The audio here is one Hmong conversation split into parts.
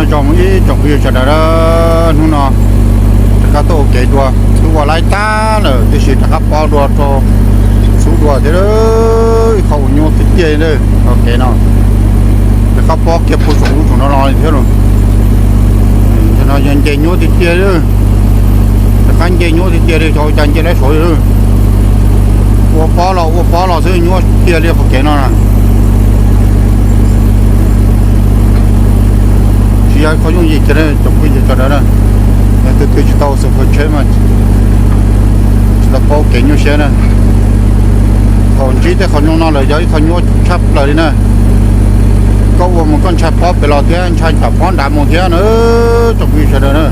Tsoom ib tsoom phooj ywg sawv daws, hnub no rov qab tuaj ua kev dua, twb ua laib tag lawm tiam sis rov qab pob dua rau xub dua thiab, ib qho ua nyuaj tiag tiag li. Qhov kev no rov qab pob kiag puag saum lub saum no los li thiab los. No yog nce nyuaj tiag tiag li, rov qab nce nyuaj tiag tiag li, xyov ua cas nce laib saud li. Ua pob los ua pob los xwb, nyuaj tiag li qhov kev no na. Tsis yog ib qho yooj yim kiag tsoom phooj ywg sawv daws na. Yog tus twg tsis tau ua xwm khaws tsheb mas tsis tau paub kev nyuaj siab na. Thaum ntsib tej qhov zoo no lawm yog ib qho nyuaj tshaj plaws li na. Koj ua mus koj ntshai pob pem los thiab ntshai tsam pob nrad mus thiab na, tsoom phooj ywg sawv daws na.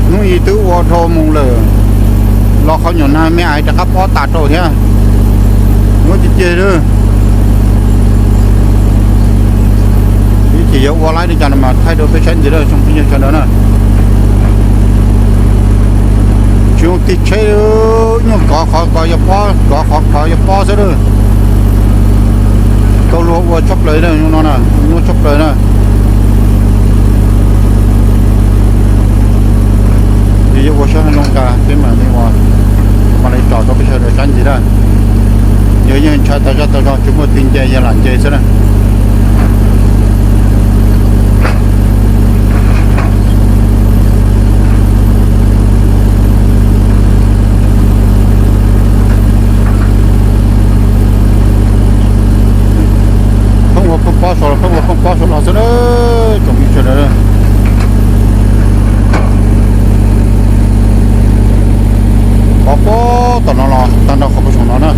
Hnub ib twb ua dhau mus lawm los qhov nyuam nag me ais rov qab pob tas rau thiab. Nyuaj tiag tiag li. Ib chim yuav ua laib li cas no mas thaij rau peb saib ntxiv lawm tsoom phooj ywg sawv daws na. Tsis zoo tig tsheb, nyuag kov qhov kov yog pob, kov qhov kov yog pob xwb lawm. Tau luag ua tshaj plaws no na, nyuaj tshaj plaws na. Yog yuav ua saib zoo cas peb mam li ua, mam li tsom rau peb sawv daws saib ntxiv na. Yog yeej ntshai tas zaj tas zog tsis muaj tus nce yog lam nce xwb na. Pheej ua pheej pob saud los, pheej ua pheej pob saud los xwb na, tsoom phooj ywg sawv daws. Qhov pob tom no los tag nrho qhov puag saum no na.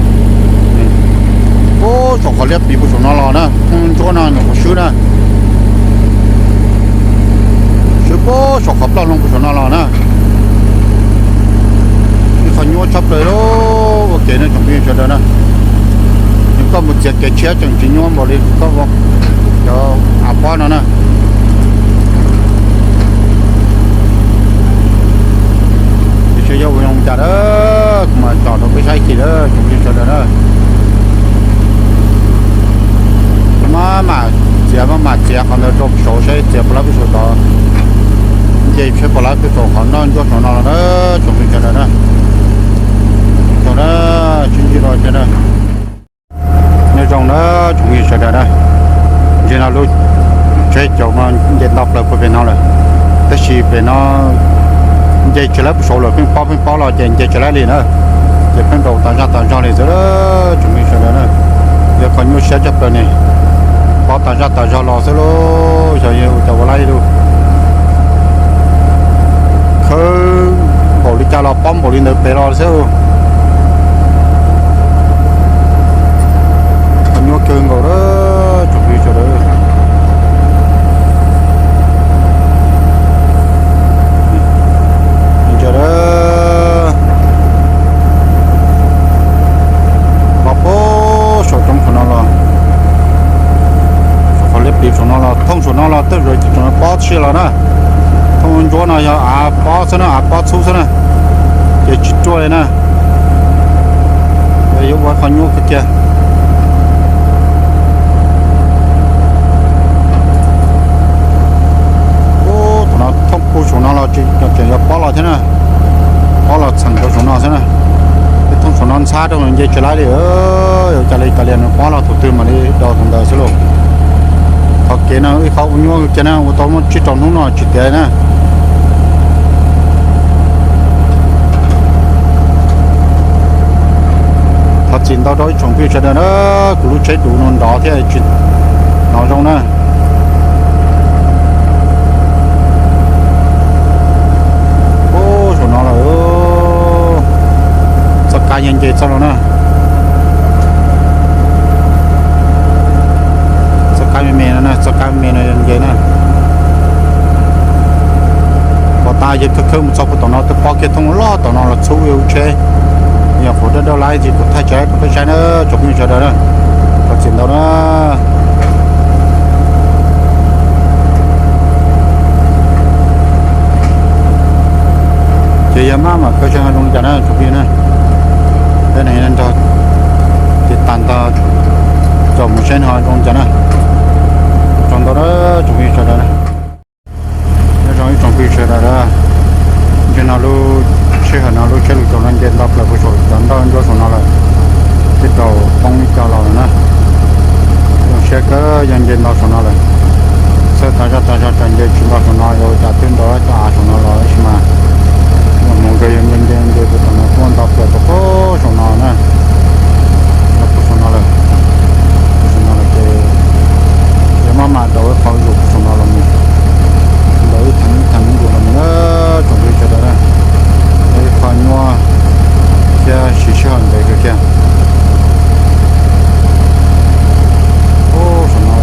Puag saum qhov liab pliv puag saum no los na, thoob ntsuab no nyuam qhuav swb na. Swb puag saum qhov ploj loo puag saum no los na. Ib qho nyuaj tshaj plaws li ua kev no tsoom phooj ywg sawv daws na. Yog koj mus txiav kev tshiab tseem tsis nyuaj npaum li koj ua cov av pob no na. Tiam sis yog ua zoo cas na, kuv mam tsom rau peb saib ib chim na tsoom phooj ywg sawv daws na. Maj mam txiav, maj mam txiav qhov ntawd rau puag saud saib txiav puas laib puag saud tod. Nce saib puas laib puag saum qhov noj ntsuab saum no los na tsoom phooj ywg sawv daws na. Tsoom na, sib ntsib dua ces na. Nyob zoo na tsoom phooj ywg sawv daws na. Ntsia no lub tsheb caum no nce ntau plaws puag pem no lawm, tab sis pem no nce tsis laib puag saud lawm, pheej pob pheej pob los ces nce tsis laib li na. Ces pheej nraus tas zaj tas zog li xwb tsoom phooj ywg sawv daws na. Yog qhov nyuaj siab tshaj plaws ne, pob tas zaj tas zog los xwb lauj, xyov yog ua cas ua laib li. Khawb npaum li cas los pob npaum li ntawd pem los xwb. Qhov nyuaj kawg nkaus na tsoom phooj ywg sawv daws. Ntsia na, pob puag saum roob saum no los, saum qhov liab pliv saum no los, thooj saum no los tej zaum tseem pob tshaj los na. Thooj ntsuab no yog av pob xwb na, av pob txhub xwb na, ces tsis ruaj li na. Yuav ua qhov nyuaj kawg kiag. Ub, thaum no thooj puag saum no los tseem yuav pob los thiab na. Pob los txheem rau saum no xwb na. Peb thooj saum no ntxhab rau nce tsis laib li. Yuav ua cas li, kav liam nws pob los thaum twg mam li do thaum ntawd xwb lauj. Qhov kev no ib qho ua nyuaj kiag na, ua tau muaj tsib rau hnub no tsis tiav na. Thov txim ntau rau ib tsoom phooj ywg sawv daws na, kuv lub tsheb duv no nrov thiab tsis hnov zoo na. Ub, saum no lawm, txoj kab yeej nce txog los na. Txoj kab me me no na, txoj kab me me no nce na. Pom tas yog khawb khawb mus txog puag tom no twb pob kiag thooj loj tom no los txhub ua tsheb. Yog qhov dawb dawb laib ces kuv thaij tsis laib rau peb saib na tsoom phooj ywg sawv daws na. Thov txim ntau na. Ces yog maj mam khaws saib ho zoo li cas na tsoom phooj ywg na. Peb ne nrog tiv tas ntog tsom mus saib no zoo li cas na. Tsaug ntau na tsoom Nto saum no lawm. Txhawb tag zog tag zog tso nce tsis nto saum no, yog ua cas twb nto cov av saum no los tab sis mas mus nkawd yog nce nce nce puag tom no tuaj nto plaws rau pem saum no na. Nto puag saum no lawm. Puag saum no lawm ces yog maj mam daus ib qho zuj zus puag saum no los mus, daus ib theem ib theem zuj zus los mus na, tsoom phooj ywg sawv daws na. Yog ib qho nyuaj thiab siv sij hawm ntev kawg kiag. Ub, saum no.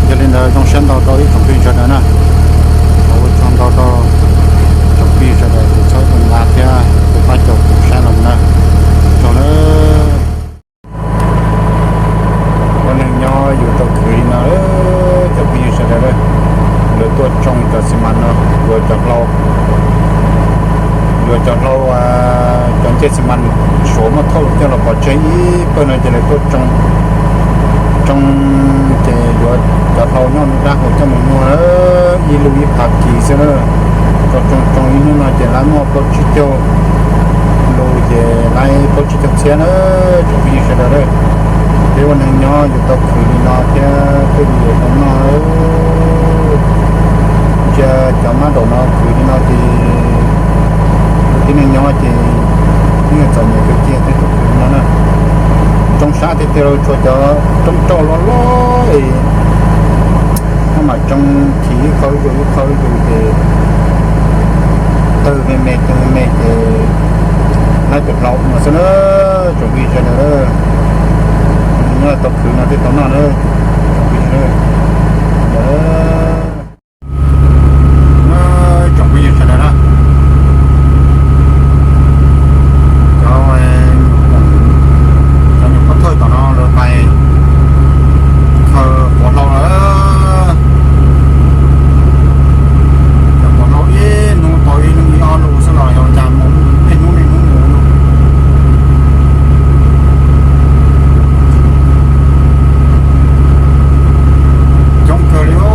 Yog li ntawd zoo siab ntau rau ib tsoom phooj ywg sawv daws na. Ua tsaug ntau rau tsoom phooj ywg sawv daws tus txhawb tus nqa thiab tus pab caum kuv saib los na. Tsaug nawb. Ua neeg nyob yus tau khwv li no, cov phooj ywg sawv daws, lawv tuaj tsoo cov xi mas no, yuav cov hlau, yuav cov hlau, cov ncej xi mas Suav muab thauj coj los pov tseg ib pawg no ces lawv tuaj tsoo, tsoo ces yuav cov hlau nyob nruab dab hauv coj mus muag ib lub ib phav kis xwb na. Tsoo tsoo tsoo ib hnub no ces lawv muaj plaub tsib caug lus ces lawv plaub tsib caug txhiab na, tsoom phooj ywg sawv daws. Peb ua neeg nyob yus tau khwv li no thiab thiaj li yuav tau noj. Ntsia cov mab daum no khwv li no ces tib neeg nyob ces yeej txom nyem kawg kiag thiab tau khwv li no na. Tsoo sab tiag tiag los tshuav cov roob rauj loj loj es maj mam tsoo chim ib qho zuj zus ib qho zuj zus ces tawg me me tawg me me ces lawv tus hlau no xwb na, tsoom phooj ywg sawv daws. Nyob tau khwv no thiaj tau noj na, tsoom phooj ywg sawv daws. Tsoom phooj ywg sawv daws na, cov, cov nyuam pov thawj tom no lawv pais khaws quav hlau lawm. Cov quav hlau ib hnub tau ib lub ib ob lus xwb los yog cas mus niaj hnub niaj hnub mus. Coob kawg li os.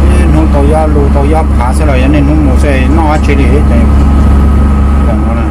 Niaj hnub tau ib ob lus tau ib ob phav xwb los yog niaj hnub mus xwb noj dab tsi li ces no na.